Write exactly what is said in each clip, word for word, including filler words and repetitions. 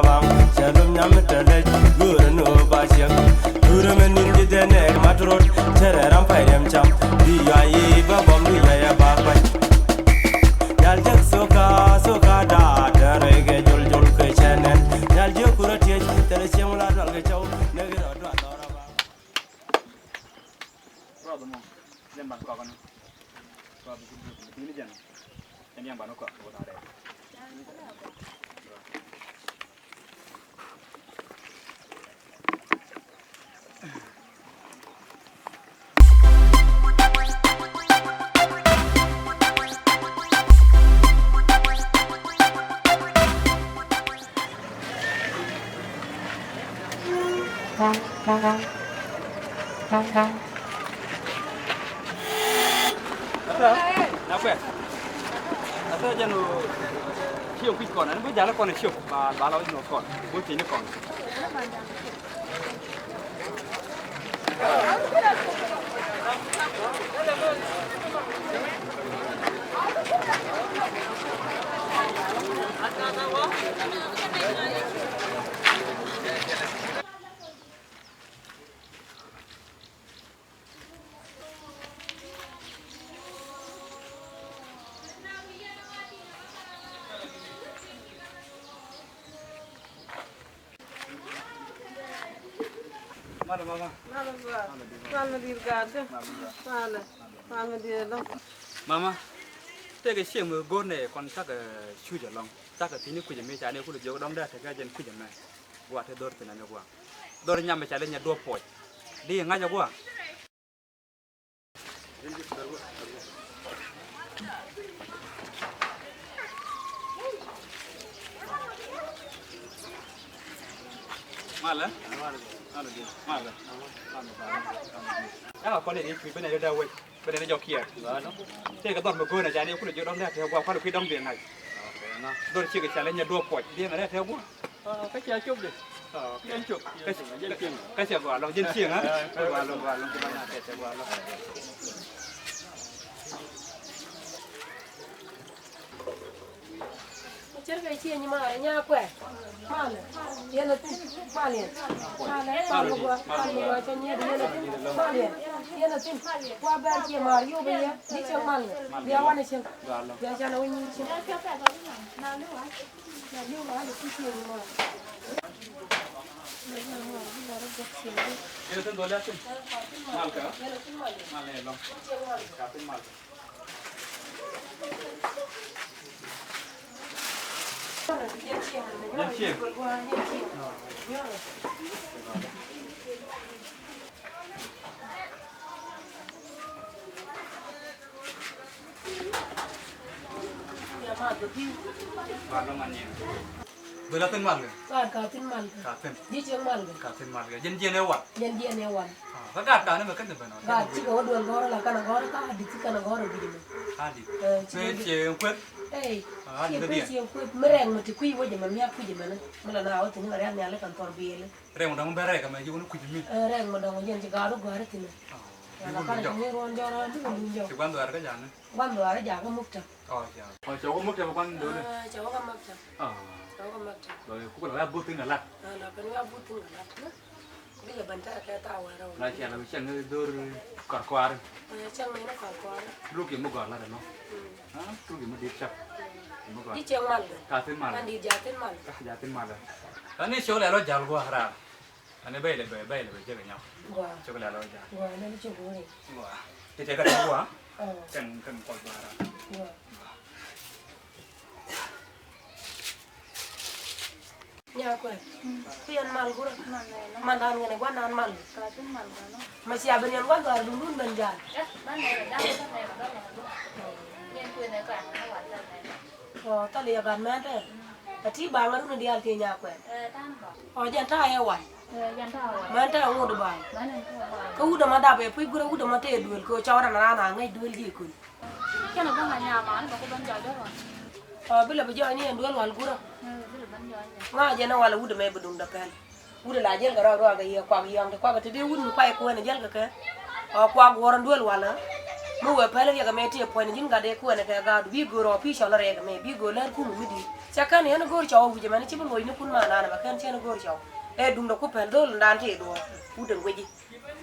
Bam, cɛ lom nyam mi te lec, luurɛ ni ɣöö ba ciɛŋ. Luurɛ mi ni̱n ji̱ dhɛ nɛɛk mat rot, cɛ rɛ ram pay riɛm cam. Bi yua yi bä bɔm, bi yua yɛ bak bac. Nyal jek soka, soka da, te rɛy kɛ jol jol kɛ cɛ nɛn. Nyal jek kurä tiec, te rɛ cieŋ la dual kɛ cɛw, nɛk rɔ dual lɔra ba. Rɔ bä mɔ, jɛn ban kɔk ni. Rɔ bä kut bä kut ni jɛn. Jɛn yɛn ban kɔk kut na dɛ. Ata, na kuɛ. Ata jɛn o, ciok kui̱c kɔn, ɛn bi jal kɔn ciok, ba, ba la wä nyuɔth kɔn, bo tieni kɔn. Malɛ mama. Malɛ bä. Malɛ di. Malɛ mi di̱i̱t gaat kä. Malɛ bä. Malɛ. Malɛ mi di̱i̱t ɛlɔ̱ŋ. Mama, tëëkɛ cieŋ mi go̱o̱r nɛ kɔn cakɛ cuc ɛlɔ̱ŋ. Cakɛ thi̱n i̱ kui̱c ɛmɛ ca nɛ kulɛ jiök dɔ̱ŋ dee tekɛ jɛn kui̱c ɛmɛ. Gua te dhor thi̱n ɛn ɛ gua. Dhor nyam ɛ ca leny ɛ duɔ̱p puɔc. Di ŋa̱c ɛ gua. Malɛ? Malɛ. Malɛ. Malɛ. Malɛ. Malɛ. Malɛ. Malɛ. Benɛ ni jɔk kiɛɛr. Tëëkɛ dhɔr mi go̱o̱rnɛ ca ni kulɛ jiök dɔ̱ŋ dee tekɛ gua kualɛ kui̱ dɔ̱ŋ bi ŋa̱c. Dhɔr ciek ca leny ɛ duɔ̱p puɔc. Di ŋa̱c dee tekɛ gua. Kä cia cop di. Kä cop. Kä cia gɔaa lɔ jɛn cieŋ a. Kä gɔaa lɔ gɔaa lɔ. Cir kɛ cie nyi maarɛ nya kuɛ. Malɛ. Yɛn a thin. Malɛ. Malɛ. Malɛ gua. Malɛ gua cɛ nyɛ di yɛn a thin. Malɛ. Yɛn a thin. Gua bɛr cie maar yop yɛ. Di cɛ malɛ. Bia wanɛ cɛ. Bia cɛ na wä nyi cɛ. Yɛn a thin dhɔl yɛn a thin. Mal kä. Mal ɛ lɔŋ. Ka thin mal kä. Yɛn cieŋ. Dhɔl a thin mal kɛ? Ka, ka thin mal kɛ. Ka thin. Ji̱ cieŋ mal kɛ. Ka thin mal kɛ. Jɛn jiɛn ɛ wal. Jɛn jiɛn ɛ wal. Ah, kä gaat kan mɛ kɛn ni ben. Gaat cikɛ wä duel gɔrä la kan gɔrä ka adit ci kan gɔrä guic mɛ. Adit. Ɛ, ci kueth. Ɛ, ci kueth ci kueth. Mi rɛŋ mɛ ti kui̱ wä jɛ mɛ miak kui̱ jɛ mɛ ni. Mi la na wä thin la rial nial kan thɔr biɛli. Rɛŋ mɛ dɔŋ bɛ rɛk mɛ ji̱ wä ni kui̱ jɛ mi. Ɛ, rɛŋ mɛ dɔŋ jɛn ci gaat wä gɔrä thin. Ah. Ala kan ni ruɔn jɔrɔ ni wä luny jɔrɔ. Ci guan dhuar kä jani. Guan dhuar jakä mukta. Ɔ, ca. Ɔ, ca wä maktab kuan do̱li. Aa, ca wä kä maktab. Aa. Ca wä kä maktab. Lɔ yɛ kukɛ lɔ ya buth thi̱n kɛ lat. Aa, lɔ kɛn ya buth thi̱n kɛ lat. Bi lɛ ben tɛrɛ kɛ thaw wɛrɛ wä. La cia lɔ bi cɛŋ dhor kɔrkɔar. Aa, cɛŋ ni kɔrkɔar. Luk yɛ mi gɔr lat ɛnɔ. Mm. Aa, luk yɛ mi dit cak. Mm. Yɛ mi gɔr. Di cɛŋ mal kɛ. Ka thi̱n mal. Kan di ja thi̱n mal. Ka ja thi̱n mal. Ani cɔl ɛ lɔ jal gua̱a̱ raar. Ani bɛy lɛ bɛ, bɛy lɛ bɛ jek nyam. Gua. Cok lɛ lɔ ja. Gua, lɛ cok guri. Gua. Ti te ka gua. Oh. Kɛn, kɛn kɔl bara. Gua. Nya kuɛ. Ku yɛn mal gura. Mal nɛ. Man dan ngene gua dan mal. Ka tin mal gura. Ma cia ben yɛn gua gua dun dun ben ja. Eh, ban nɛ, dan nɛ, dan nɛ. Nyen kuɛ nɛ ka, na wa dan nɛ. Ɔ, thali ya gat mɛn tɛ. Ɛ ti baŋ a run diaal ti nya kuɛn. Ɔ, jɛn ta̱a̱ ɛ wan. Mɛn tɛ ŋut baŋ. Kä wut ɛmɔ dap ɛ puc gurɛ wut ɛmɔ tɛ duel kɛ cɔw ran ran a ŋäc duel di kun. Ɔ, bi lɛ bi jɔɔc ni ɛn duel wal gurä. Ŋa̱c jɛn ɛ wal ɛ wut ɛmɛ bi duŋdɛ pɛl. Wut la jäl kɛ rɔɔk rɔɔk kɛ yɛ kuak yɔ̱ɔ̱ŋ ti kuak ti dee wut mi kuay kuɛn jäl kɛ kɛ. Ɔ kuak guɔ̱r in duel walä. Mi wëë päl riɛk ɛmɛ tëë puɔ̱ny ni ji̱n gat dee kuɛn kɛ gaatdu bi göör ɔ pi̱i̱ cɔl rɛɛk ɛmɛ bi göör lɛr kum mi di̱i̱t. Cɛ kɛn yɛn göör cɔw wi̱c ɛmɛn ci bi luɔ̱c ni kun ma nan ɛmɛ kɛn cɛn göör cɔw. Ɛ duŋdɛ ku päl dho̱l dan tëë duɔ̱ɔ̱r. Wut ɛn guici.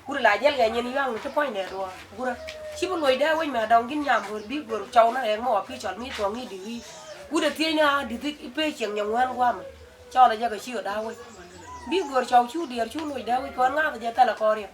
Wut la jiɛl kɛ nyin yuaŋ ti puɔ̱nydɛ duɔ̱ɔ̱r. Gurä. Ci bi luɔ̱c dee wec mɛ dɔŋ ji̱n nyam göör bi göör cɔw ni rɛɛk mi ɔ pi̱i̱ cɔl mi thuɔ̱ŋ ni di̱i̱t. Wut ɛ thiec ni a di̱t i̱ pee cieŋ nyɛ ŋuään gua̱a̱mɛ. Cɔl ɛ jɛ kɛ ci ɔ da̱a̱ wec. Bi göör cɔw cu diɛɛr cu luɔ̱c dee wec kɔn ŋa̱th jɛ thɛlɛ kɔɔr yɛ.